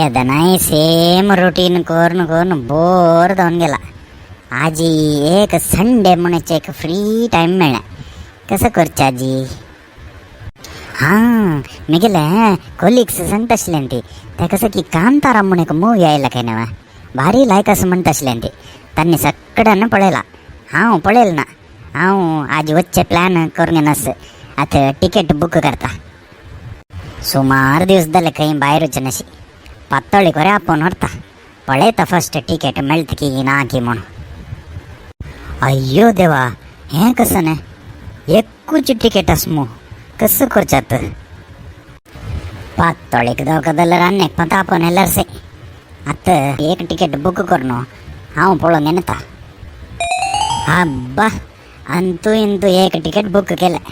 केदनाय same routine करून करून बोर जावन गेला. आजी एक संडे म्हणचे एक फ्री टायम मेळ्ळें. कसं करचें आजी? हां, मिगेले कोलिग्स सांगता आशिल्लें ती ते कसं की कांतारा म्हूण एक मुवी आयला काय नवा, भारी लायक असं म्हणटा आशिल्लें ती. तांणी सगळ्यांना पळयला, हांव पळयलें ना. हांव आज वचचे प्लॅन करून नास, आतां टिकेट बूक करता. सुमार दिवस जाले खंय भायर वचून अशी. पातोळी खरें आपोवन व्हरता, पळयता फर्स्ट टिकेट मेळटा की ना की म्हूण. अय्यो देवा, हें कसं न्ही, एकूच टिकेट आस मू, कसं करचें आतां? पातोळीक दोग जाल्यार आनी एक पण आपोवन येल्यार से. आतां एक टिकेट बूक करून हांव पळोवंक येता. आब्बा, अंतू इंतू एक टिकेट बूक केलें.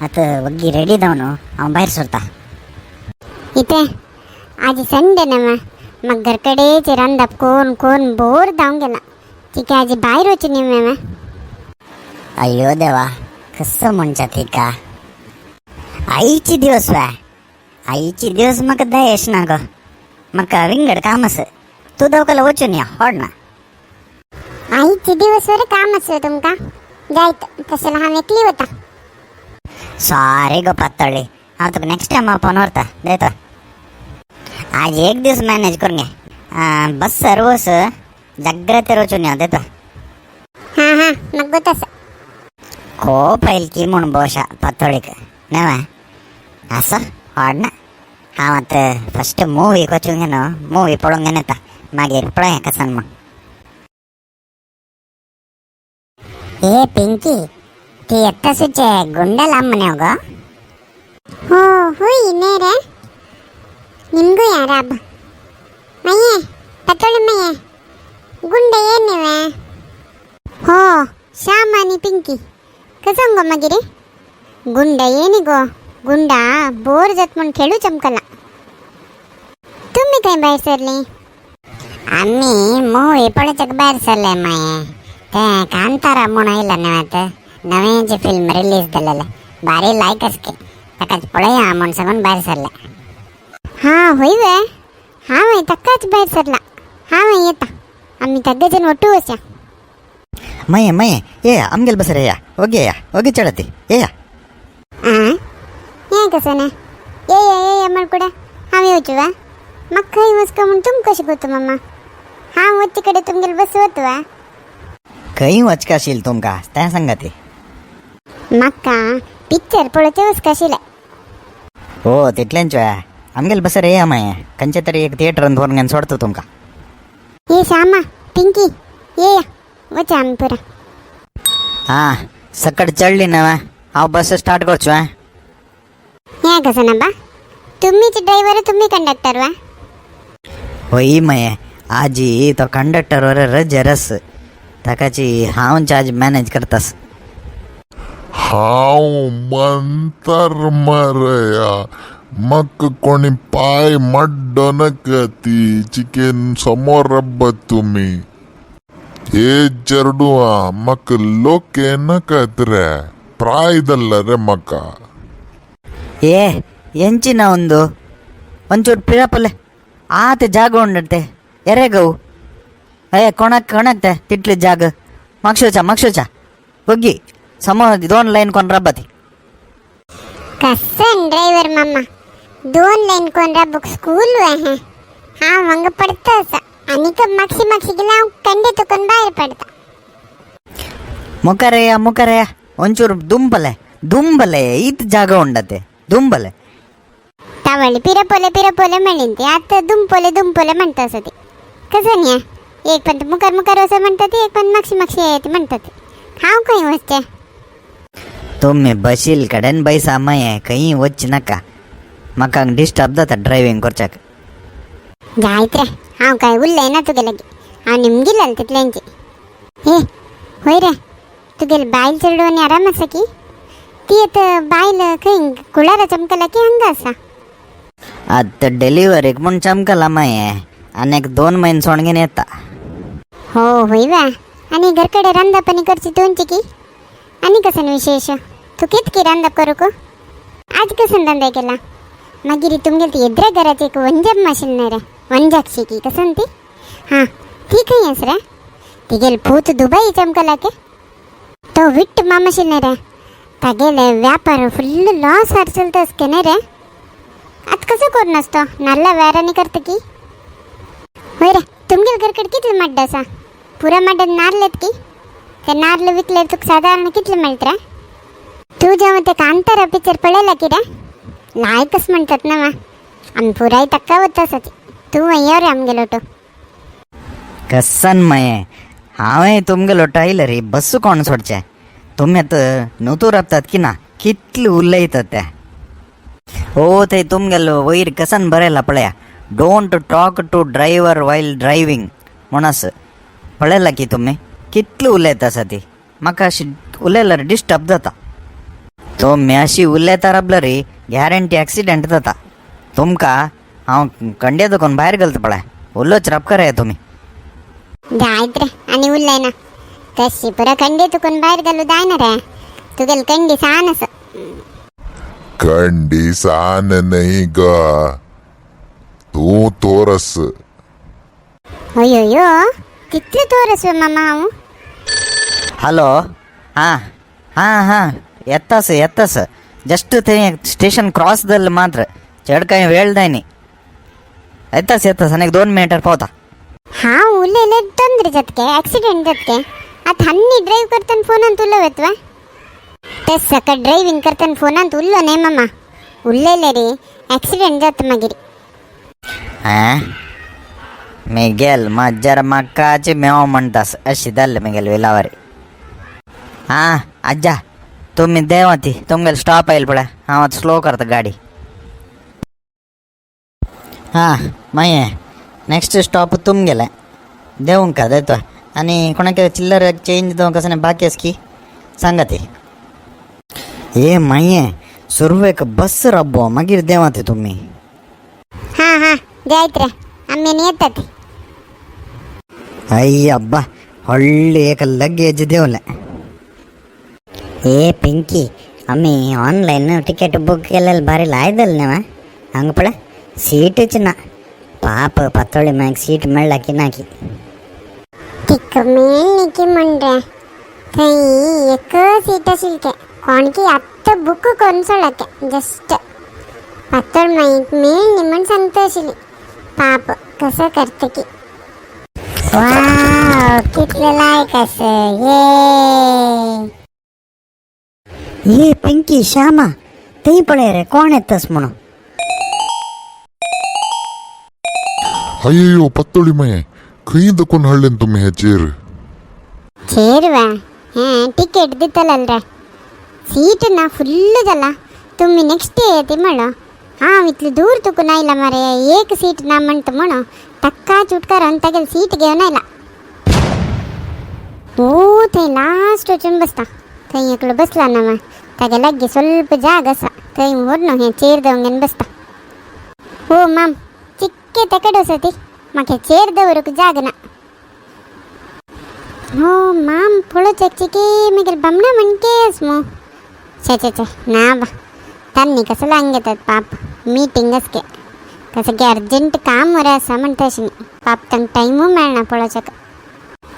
आतां वग्गी रेडी जावन हांव भायर सरता. इथे आज संडे नव, मग घरकडेच रांदप कोण कोण बोर जावन गेला. तिका आज भायर वचून न्ही. अय्यो देवा, कसं म्हणच्या तिका? आईची दिवस वा, आईची दिवस म्हाका दयेश ना गो, म्हाका विंगड काम आसा. तूं दवकला वचून या होड ना. आईचे दिवस वर काम आसलो तुमका जायत, तशें हांव एकली वता. सॉरी गो पातोळी, हांव तुका नेक्स्ट टायम आपोवन व्हरता देता. आज एक दीस मॅनेज करून घे. बस सर्वस जाग्रते वचून या देता. हां हां, मग गोत आसा. कोप आयल की म्हूण बोशा पातोळीक नेवा आसा होड ना. हांव आतां फस्ट मुवी वचूंक न्हू, मुवी पळोवंक येता, मागीर पळया कसन म्हूण. ए पिंकी, ती एत्ता सुचे गुंडल अಮ್ಮನೆ गो. हो होय ನೇರೆ, ನಿಮಗೂ ಯಾರಬ್ಬ ಮಯ್ಯೆ ಪತ್ತೋಳಿ ಮಯ್ಯೆ ಗುಂಡೆ ಏನಿವೆ? हो श्याम आणि पिंकी कसं गो मागीर गुंड येनी गो, गुंडा बोर जात म्हूण खेळू चमकला. तुम्ही खंय भायर सरली? आमी मुवी पळोवच्याक भायर सरले माये. ते कांतारा म्हूण आयला न्हू आतां नवें फिल्म रिलीज जालेलें, भारी लायक आसके, ताकाच पळया म्हूण सांगून भायर सरले. हां होय वे, हांव ताकाच भायर सरला. हांव येता, आमी तग्गे जण ಒಟ್ಟು वचया. ಮಯ್ಯ ಮಯ್ಯ, ಏ ಆಮ್ಗೆಲ್ ಬಸರಯ್ಯ, ಒಗ್ಗೆಯ ಒಗ್ಗೆ ಚಳತಿ ಏಯ. आ हें कसं ना? ये ये ये ये कुठे हांव येवचें वा? म्हाका खंय वचका म्हूण तुम कशें गोत मम्मा? हांव वचचे कडेन तुमगेले बस वता वा? खंय वचकाशील तुमकां तें सांगा ती. म्हाका पिक्चर पळोवचें वचका आशिल्लें. हो तितलेंच वे, आमगेल बसर येया माये, खंयचे तरी एक थिएटरान व्हरून घेवन सोडतो तुमकां. ये श्यामा पिंकी ये वचा आमी पुरा. हां, सकट चडली ना हांव बस स्टार्ट करचो आं. हें कसं ना बा, तुम्हीच ड्रायव्हर तुम्ही कंडक्टर वा? होय मये, आजी तो कंडक्टर वर रजे रस ताकाची हांव चार्ज मॅनेज करतास. हांव मंतर मरया, म्हाका कोणी पाय मड्डो नाका ती चिकेन समोर रब्बत तुमी. हे चेडवा, म्हाका लोके नाकात रे, प्राय जाल्ला रे म्हाका. ಏ ಎಂಚಿನ ಒಂದು ಒಂಚೂರು ಪಿರಪಲೆ ಆತ ಜಾಗ ಉಂಡಂತೆ ಎರೆಗವು. ಏ ಕೊಣಕ್ ಕೊಣಕ್ತೆ ತಿಟ್ಲಿ ಜಾಗ ಮಕ್ಷೋಚ ಮಕ್ಷೋಚ ಒಗ್ಗಿ ಸಮ ದೋನ್ ಲೈನ್ ಕೊನ್ ರಬ್ಬತಿ. कसन ड्रायव्हर मामा, दोन लाईन कोण राबूक स्कूल वे? हें हांव हांगा पडता आसा आनीक मागशी मागशी गेल्यार हांव कंडे तुकून भायर पडता. ಮುಖರೆಯ ಮುಖರೆಯ, ಒಂಚೂರು ದುಂಬಲೆ ದುಂಬಲೆ, ಈತ ಜಾಗ ಉಂಡತೆ ದುಂಬಲೆ. तावळी पिरपोले पिरपोले म्हणीन ती, आतां दुमपोले दुमपोले म्हणटा आसा ती. कसं न्ही, एक पंत मुखार मुखार वचो म्हणटा ती, एक पंत मागशी मागशी येत म्हणटा ती. हांव खंय वचचें? तुमी बशील कडेन बैसा माये, खंय वच नाका, म्हाका डिस्टर्ब जाता ड्रायव्हिंग करच्याक. जायत रे, हांव काय उरलें ना तुगे लागीं, हांव निमगिलाल तितल्यांची. हे होय रे, तुगेले बायल चेडूं आनी आराम आसा की? ती आतां बायल खंय कुळारा चमकला की हांगा आसा? आतां डिलिव्हरीक म्हूण चमकला माये, आनी एक 2 म्हयने सोडगेन येता. हो होय वा, आनी घरकडे रांदप आनी करची तुमची की आनी कसन विशेष? तूं कितकी रांदप करूंक? आज कसन रांदाय केला? मागीर तुमगेले ती एद्रे घराची एक वंजम आशिल्लें रे. वनजाक्षी की कसन ती? हां, ती खंय आस रे? तिगेल पूत दुबई चमकला के. तो विट्ट मामाशिल्ले रे. तागेले व्यापार फुल्ल लॉस चलता असके न्ही रे. आतां कसो करून आसतो नाल्ला वेरांनी करता की? होय रे, तुमगेल घरकडे कितले माड्ड आसा? पुरा माड्डान नाल्ल येत की? ते नाल्ल विकले तुका सादारण कितले मेळट रे? तूं जेव्हा ते कांतारा पिक्चर पळयला की रे? लायकच म्हणतात ना मा. आमी पुराय तक्का वता आसा. तूं यो रे आमगेलो तो. कसन मये, हांवें तुमगेलो टायलर रे, बस्सू कोण सोडचें? तुमी आतां न्हू राबतात की ना, कितले उलयतात ते. ओ थंय तुमगेलो वयर कसन बरयला पळया, "Don't talk to driver while driving" म्हूण आसा. पळयला की तुमी? कितले उलयता आसा ती. म्हाका अशी उलयल्यार डिस्टर्ब जाता. तुमी अशी उलयता राबला रे, गॅरंटी एक्सिडेंट जाता तुमकां. हांव कंडे दुकान भायर घालता पळय. उलोच राबकार तुमी. जायत रे, आनी उरलंय ना. कशी पुरा कंडी तुकून भायर घालू जायना रे. तुगेल कंडी सान आसा. कंडी सान नाही ग, तूं थोरस. अय्यो, तितले थोरस वे मामा हांव? हॅलो, हां हां हां, येतास येतास. जस्ट थंय स्टेशन क्रॉस जालें मात्र. चड कांय वेळ जायनी. येतास येतास, आनी एक 2 मिनटार पावता. हांव उलयले ತೊಂದ್ರೆ जातके, ऍक्सिडेंट जातके. आतां हन्नी ड्रायव्ह करताना फोनांत उलोवत वा? तेच सकाळ ड्रायव्हिंग करताना फोनांत उल्लो न्हय मामा. उलयले रे ऍक्सिडेंट जाता मागीर. हां, मिगेल मज्जर मक्काची मेव म्हणतास अशी जाल्ले मिगेल विलावारी. हां आज्जा, तुमी देवा ती. तुमगेल स्टॉप आयल पळय. हांव आतां स्लो करता गाडी. हां मागीर नेक्स्ट स्टॉप तुमगेलें. देवंक देतो आनी कोणाक चिल्लर चेंज दवंक आसा बाकी आसा की सांगा ती. ए माये, सुरवेक बस रब्बो, मागीर देवा ती तुमी. हां हां, जायत रे, आमी आनी येतात. अय्य अब्बा, व्हडली एक लगेज देवलें. ए पिंकी, आम्ही ऑनलाईन तिकीट बुक केलेलं भारी लायदल न्हय. हांगा पळय, सीटच ना. पाप पत्तोळी माग सीट मेळ्ळा की ना की. तिका मेळ्ळी की म्हण रे. थंय एक सीट आशिल्लें ते कोणकी आत्तां बूक करून सोडला. जस्ट पातळ माईक मेळ्ळी म्हण सांगता आशिल्ली. पाप कसं करता की. वाव, कितले लायक आसा ये. ए पिंकी, श्यामा, थंय पळय रे, कोण येतस म्हणून. अय्यो पत्तोळी माये, खंय दखून हाडलें तुमी हे चेर? चेर वा? हें टिकेट दितले रे. सीट ना, फुल्ल जाला. तुम्ही नेक्स्ट डे येते म्हणो. हांव इतले दूर तुकून आयला मरे, एक सीट ना म्हणटा म्हणो तक्का चुटकारान तागेल सीट घेवन आयला. ओ थंय लास्ट वचून बसता. थंय एकलो बसला ना मा, तागे लागीं ಸ್ವಲ್ಪ जाग आसा. थंय व्हरून हें चेर दवरून बसता. ओ माम, चिक्के तेकडे आसा ती. म्हाका चेर दवरूंक जाग ना. हो माम, पळोवच्याक चिके मागीर बामणा म्हणकेस मू. छे छे छे, ना बा. तांनी कसं लांग घेतात पाप. मीटिंग असके कसं की अर्जंट काम वरे आसा म्हणटा अशें. पाप तांकां टायमूय मेळना पळोवच्याक.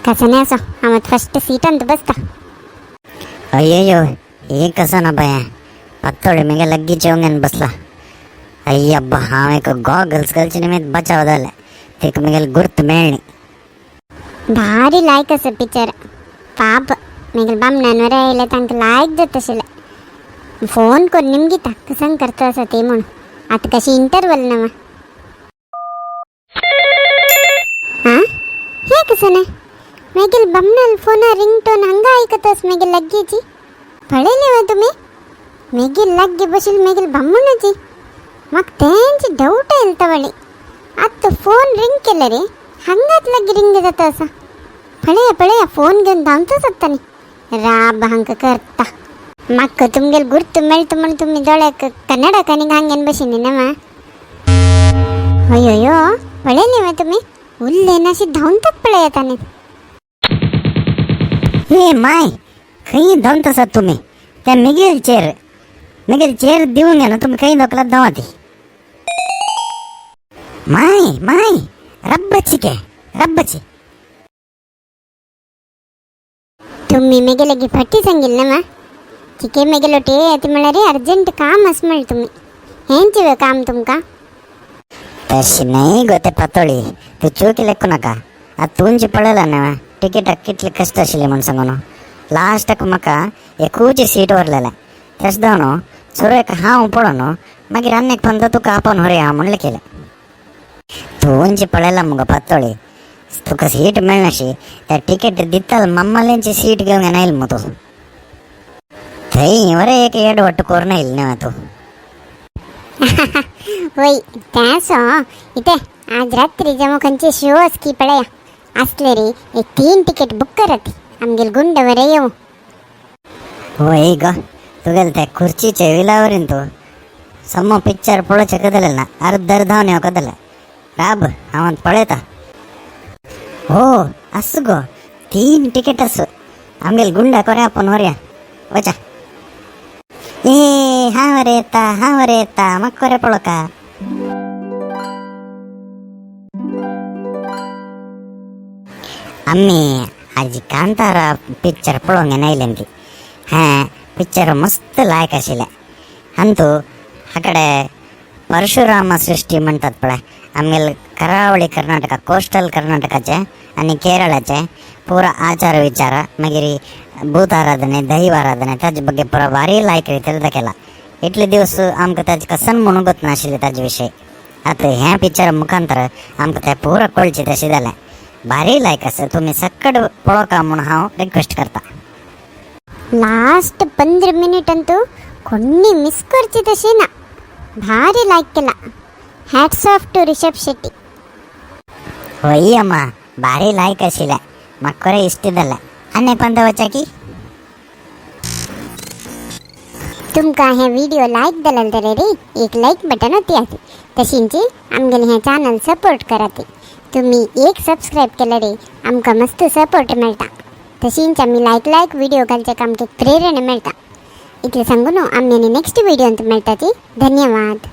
कसं नाही असो, हांव फस्ट सीटांत बसता. अय्यो, हे कसं ना बाया, पत्तोळी मेगे लग्गीच येवंक बसला. अय्यब्बा, हांव एक गॉगल्स घालचे निमित्त बचाव जालें. तेका मेगेल गुर्त मेळ्ळी. भारी लायक आसा पिक्चर. पाप मागीर बामणान वरे आयले, तांकां लायक जाता आशिल्लें. फोन करून निमगिता कसं करता आसा ती म्हूण. आतां कशी इंटरवल ना. हां, हे कसं ना मागीर बामणाल फोनार रिंगटोन हांगा आयकतास मागीर लागींची. पळयलें वा तुमी? मागीर लागीं बशील मागीर बामणाची. म्हाका तेंची डावट आयली तवळी. आतां फोन रिंग केले रे, हांगाच लागीं रिंग जाता आसा. पळया पळया, फोन घेवन धांवता सत्तानी राब हांका करता. म्हाका तुमगेल गुर्त मेळटा म्हण तुमी दोळ्याक कन्नडा आनी हांगेन बशिल्ली ना मा. अय्यो, पळयलें वा तुमी? उल्ले नाशी धांवतात पळयात ताणें. हे माय, खंय धांवत आसात तुमी? ते मिगेल चेर, मिगेल चेर दिवंक येना. तुमी खंय दोकलात धांवा ती. माय माय रब्बची के रब्बची. तुम्ही मेगे लगी फटी सांगिल ना मा चिके मेगे लोटे ती म्हळ्यार अर्जंट काम आस म्हळ्यार तुमी हेंच वे काम तुमकां. तशी न्हय गो ते पातोळी, तूं चुकी लेखू नाका. आतां तुंची पळयला न्हय टिकेटाक कितले कश्ट आशिल्ले म्हूण सांगून. लास्टाक म्हाका एकूच सीट व्हरलेलें. तशें जावन सुरवेक हांव पळोवन मागीर आनी एक पंद तुका आपोवन व्हरया म्हूण लेखिलें. तुंची पळयला मुगो पातोळी, तुका सीट मेळनाशी त्या टिकेट दिताल मम्मालेंची सीट घेवंक येना मू तूं. थंय वरे एक एडवट्ट करून येयल न्हय तूं. वय तें इते आज रात्री जमो खंयचे शो आसकी पळया आसले रे एक 3 टिकेट बुक करात आमगेल गुंड वरे येवं. वय गो तुगेले ते खुर्चीचे विलावरीन तूं समो पिक्चर पळोवचें कदलें ना, अर्द अर्द धांवन येवं कदलें. राब हांव पळयता. हो आसूं गो 3 टिकेट आसूं आमगेल गुंडा कोरे आपोवन व्हरया वचा. ए हांव रे येता हांव रे येता म्हाका कोरे पळोवका. आमी आजी कांतारा पिक्चर पळोवंक येना ती. हें पिक्चर मस्त लायक आशिल्लें. अंतू हाकडे परशुराम सृष्टी म्हणटात पळय आमगेले करावळी कर्नाटका कोस्टल कर्नाटकाचे आनी केरळाचे पुरा आचार विचार मागीर भूत आराधने दैव आराधने ताजे ಬಗ್ಗೆ ಪೂರ ಭಾರಿ लायक रितीन दाखयला. इतले दिवस आमकां ताजे कसन म्हणून गोत नाशिल्लें ताजे विशय. आतां हें पिक्चर मुखांतर आमकां तें पुरा कळचें तशें जालें. भारी लायक आसा, तुमी सक्कड पळोवका म्हूण हांव रिक्वेस्ट करता. लास्ट 15 मिनिट अंतू कोणी मिस करचे तशें ना, भारी लायक केला. Hats off to Rishab Shetty. होय अम्मा भारी लायक आशिल्लें, म्हाका खरें इश्ट जालें. आनी पंद वचा की तुमकां हे व्हिडिओ लायक जाल्यार तर रे एक लायक बटन ओतयात, तशींच आमगेलें हें चॅनल सपोर्ट करात. तुमी एक सबस्क्रायब केल्यार रे आमकां मस्त सपोर्ट मेळटा, तशींच आमी लायक लायक व्हिडिओ घालच्याक आमकां प्रेरणा मेळटा. इतलें सांगून आमी आनी नेक्स्ट व्हिडियोंत मेळटा ती. धन्यवाद.